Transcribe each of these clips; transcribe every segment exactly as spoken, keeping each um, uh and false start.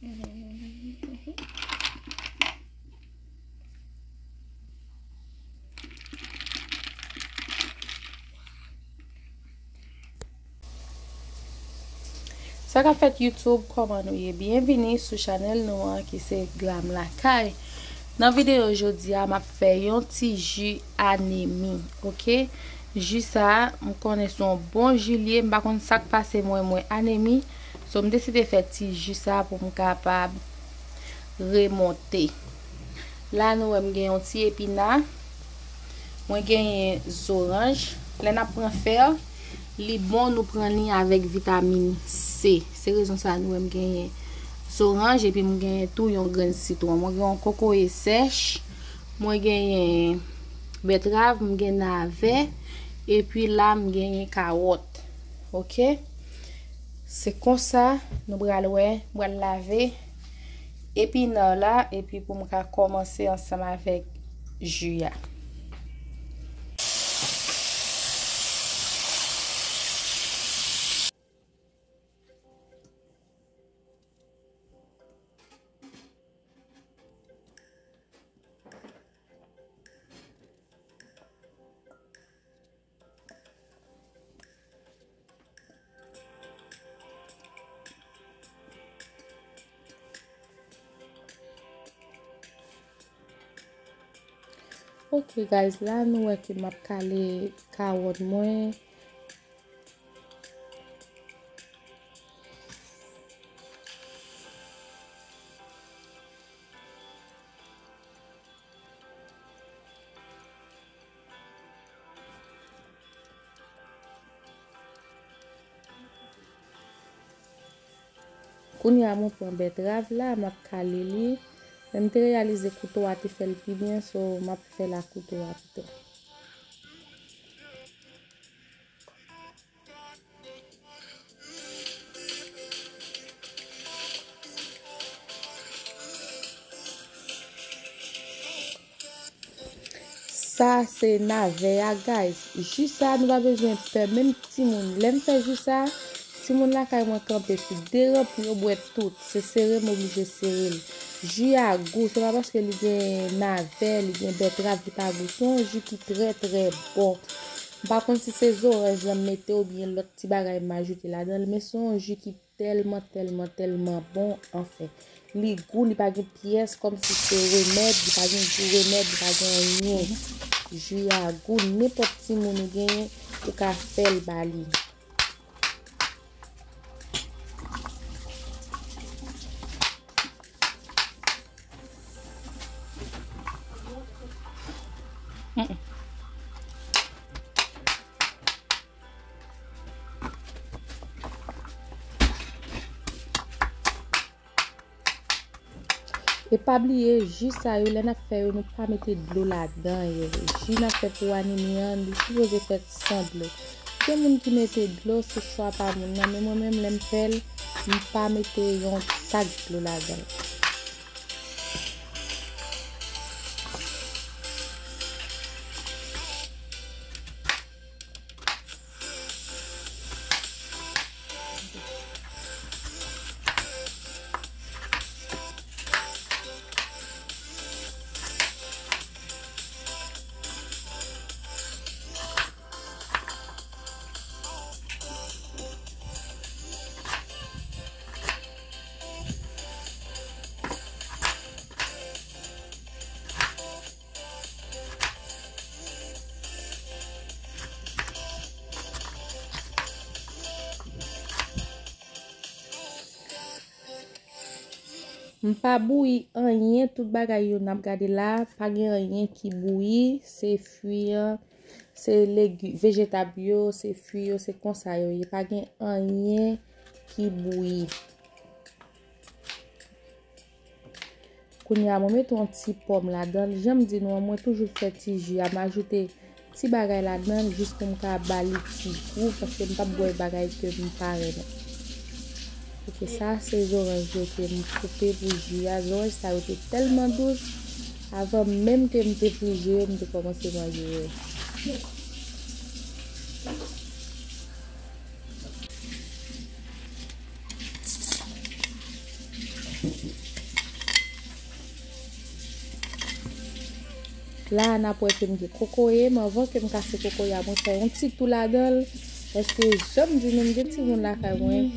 Sa k ap fèt YouTube, kòman nou ye? Byenvini sou chanèl nou an ki se Glam Lakay. Nan videyo jodi a, m ap fè yon ti ji anemi, oke? Ji sa a, m konnen se yon bon ji li ye, m pa konn sa k pase mwen, mwen anemi. So, m deside fè ti ji sa a pou m kapab remonte. La, nou wè m gen yon ti epina. Mwen genyen zoranj. Lè n ap pran fè, li bon nou pran li avèk vitamin C. Se rezon sa a nou wè m genyen zoranj, epi m genyen tou yon grenn sitwon. Mwen gen yon kokoye sèch. Mwen genyen bètrav, m gen navè, epi la m genyen kawòt. Oke? Se konsa nou pral wè, m pral lave epina la, epi pou m ka kòmanse ansanm avèk ji a. Ok guys, la nou wè ke m ap kale kawòt mwen. Kounye a, mwen pran bètrav la, m ap kale li. Men m te reyalize kouto a te fè l pi byen, so m ap fè l ak kouto a pito. Sa se navè a, guys. Ji sa, nou pa bezwen pè, menm timoun. Lè m fè ji sa, timoun lakay mwen kanpe sou de ranp, yo bwè tout. Se sere m oblije sere l. Ji a gou, se pa paske li gen navè, li gen bètrav, li pa gou. Se yon ji ki trè, trè bon. M pa konn si se zoranj lan m mete oubyen lòt ti bagay m ajoute ladan l, men se yon ji ki tèlman, tèlman, tèlman bon, anfen. Li gou, li pa gen pyès, kòmsi se remèd, li pa gen gou remèd, li pa gen anyen. Ji a gou, nenpòt timoun ou genyen, ou ka fè l ba li. Mm. E pa bliye, ji sa yo, lè n ap fè yo, nou pa mete dlo ladan yo. Ji n ap fè pou anemi an, li sipoze fèt san dlo. Gen moun ki mete dlo, se chwa pa moun nan, men mwen menm, lè m fè l, m pa mete yon tak dlo ladan l. M pa bouyi anyen, tout bagay yo n ap gade la, pa gen anyen ki bouyi, se fwi an, se legi-, vejetab yo, se fwi yo, se konsa yo ye, pa gen anyen ki bouyi. Kounye a, mwen mete yon ti pòm ladan l. Jan m di nou an, mwen toujou fè ti ji a, m ajoute ti bagay ladan l jis pou m ka ba li ti gou, paske m p ap bwè bagay ke m pa renmen. Ok, sa se zoranj yo ke m koupe pou ji a. Zoranj sa yo te tèlman dous, avan menm ke m te frije yo, m te kòmanse manje yo. La a, n ap wè ke m gen kokoye, men anvan ke m kase kokoye a, mwen fè yon ti tou ladan l, paske jan m di nou, m gen timoun lakay mwen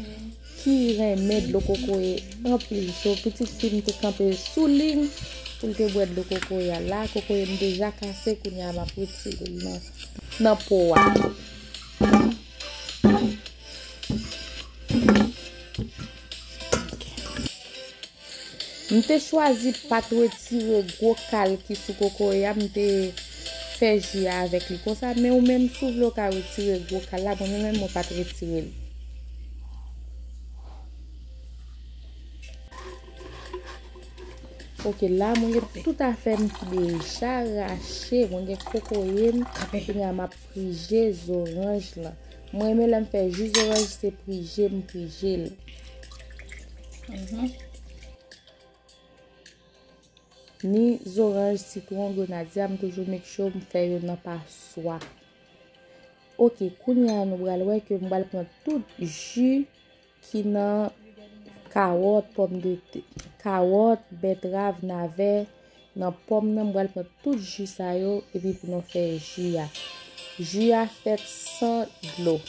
ki renmen dlo kokoye anpil. So, pitit fi m te kanpe sou li pou l te bwè dlo kokoye a. La, kokoye m deja kase, kounye a m ap retire l nan, nan po a. M te chwazi pa t retire gwo kal ki sou kokoye a, m te fè ji a avèk li konsa, men ou menm si w vle w ka retire gwo kal la, mwen menm mwen pa t retire l. Ok, la mwen gen tout afè m ki deja rache, mwen gen kokoye m, kounye a m ap prije zoranj lan. Mwen renmen lè m fè ji zoranj, se prije m prije l. Mhm. Ni zoranj, sitwon, grenadya, m toujou make sure m fè yo nan paswa. Ok, kounye a nou pral wè ke m pral pran tout ji ki nan kawòt, pòmdetè, kawòt, bètrav, navè, nan pòm nan, m pral pran tout ji sa yo, epi pou nou fè ji a. Ji a fèt san dlo.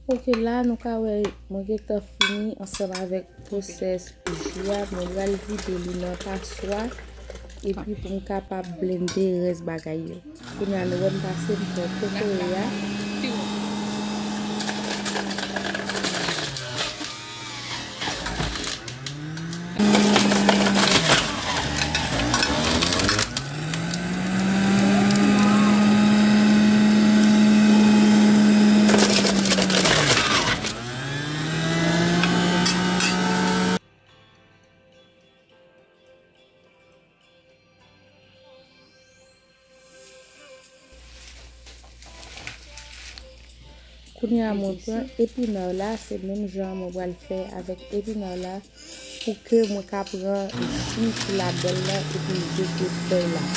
Ok, la nou ka wè mwen gentan fini ansanm avèk pwosès ji a. Mwen pral vide li nan paswa epi pou m kapab blende rès bagay yo. Kounye a nou wè m pase m pran kokoye a. Kounye a mwen pran epinay la, se menm jan mwen pral fè avèk epinay la pou ke mwen ka pran ji ki ladan l lan epi jete fèy la.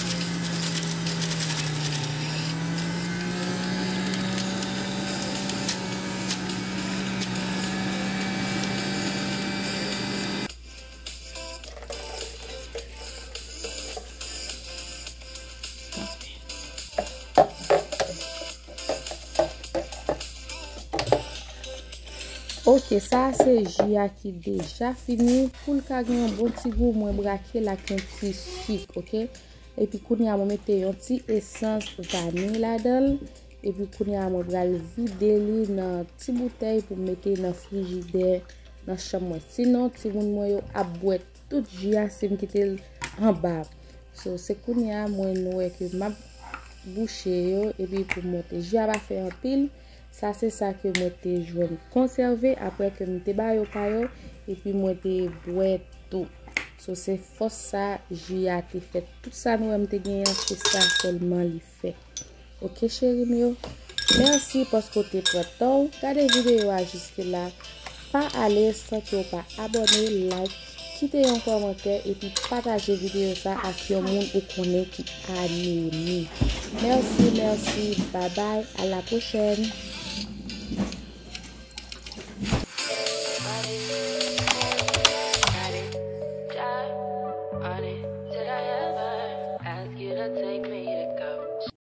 Ok, sa a se ji a ki deja fini. Pou l ka gen yon bon ti gou, mwen brake l ak yon ti sik, ok? Epi kounye a, mwen mete yon ti esans vaniy ladan l. Epi kounye a, mwen pral vide li nan ti boutèy pou m mete nan frijidè nan chanm mwen. Sinon, timoun mwen yo ap bwè tout ji a si m kite l anba. So, se kounye a mwen wè ke m ap bouche yo, epi pou m monte. Ji a pa fè anpil. Sa se sa ke mwen te jwenn konsève apre ke m te ba yo pa yo, epi mwen te bwè tou. So, se fòs sa ji a te fè. Tout sa nou wè m te genyen an, se sa sèlman li fè. Ok, cheri m yo. Mèsi paske w te pran tan w gade videyo a jiske la. Pa ale san ke w pa abòne, like, kite yon kòmantè epi pataje videyo sa ak yon moun ou konnen ki anemi. Mèsi, mèsi, babay, a la pwochèn.